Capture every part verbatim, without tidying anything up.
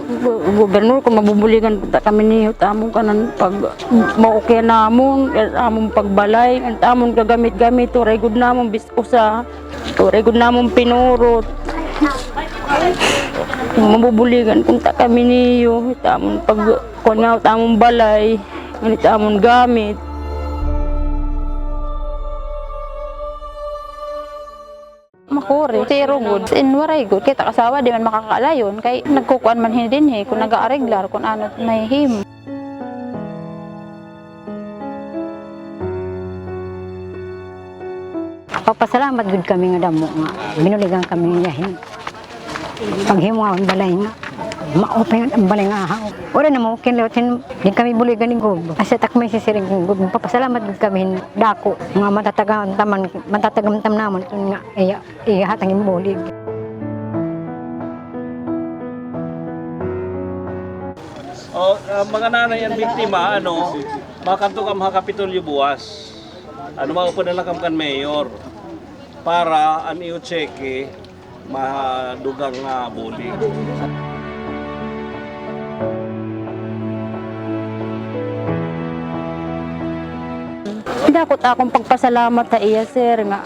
Gu-, Gobernador, kon mabubuligan ta kami niyo, it amon kanan pag-, maukay namon, it amon pagbalay, it amon gagamit-gamit, waray gud namon bis-, usa, waray gud namon pinurot. Kon mabubuligan kunta kami niyo, it amon pag-, kuan nga, it amon balay, ngan it amon gamit. Makuri, zero gud. In waray gud, kay it ak asawa di man makakaalayon, kay nagkukuan man hini dinhi, kon nag-aareglar, kon ano it mahihimo. Papasalamat gud kami nga damo nga binuligan kami niya hin paghimo nga balay nga maupay nga balay nga ahaw. Wala na mo kinlawat hin di kami buligan ni Gob. Asya it ak masisiring Gob, papasalamat gud kami hin dako nga matatagamtaman, matatagamtam namon iton nga iya, ihatag hin bulig. O, ah, mga nanay, an biktima, ano, makadto kam ha Kapitolyo buwas. Ano, maupod na la kam kan mayor para an iyo tseke madugang nga bulig. Dako it akon pagpasalamat ha iya, sir, nga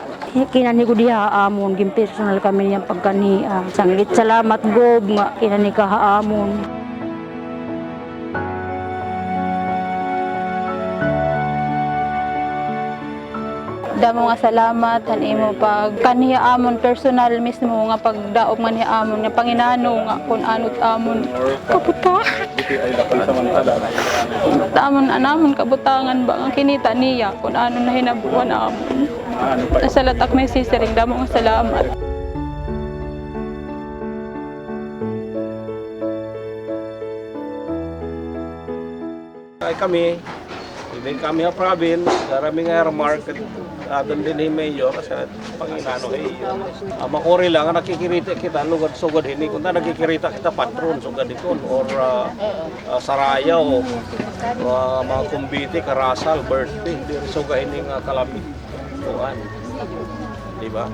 kinanhi gud hiya ha amon, ginpersonal kami niyan pagkanhi. Sanglit salamat, Gob, nga kinanhi ka ha amon. Damo nga salamat han imo pagkanhi ha amon, personal mismo nga pagdaop nganhi ha amon nga panginano nga kun ano it amon kabuta-, it amon, an amon kabutangan ba nga kinita niya kun ano nahinabuan amon. Asya la it ak masisiring, damo nga salamat. Kay kami, dinhi kami ha province, dara mi nga remark, aton dinhi mayor, sa panginano ha iyo. Ah, makuri la nga nakikirita kita, lugod sugad hini, kunta nakikirita kita patron, sugad iton, or, ah, ah, sarayaw, ah, mga kumbiti, karasal, birthday, diri sugad hini nga kalamidad. Kuan. Di ba?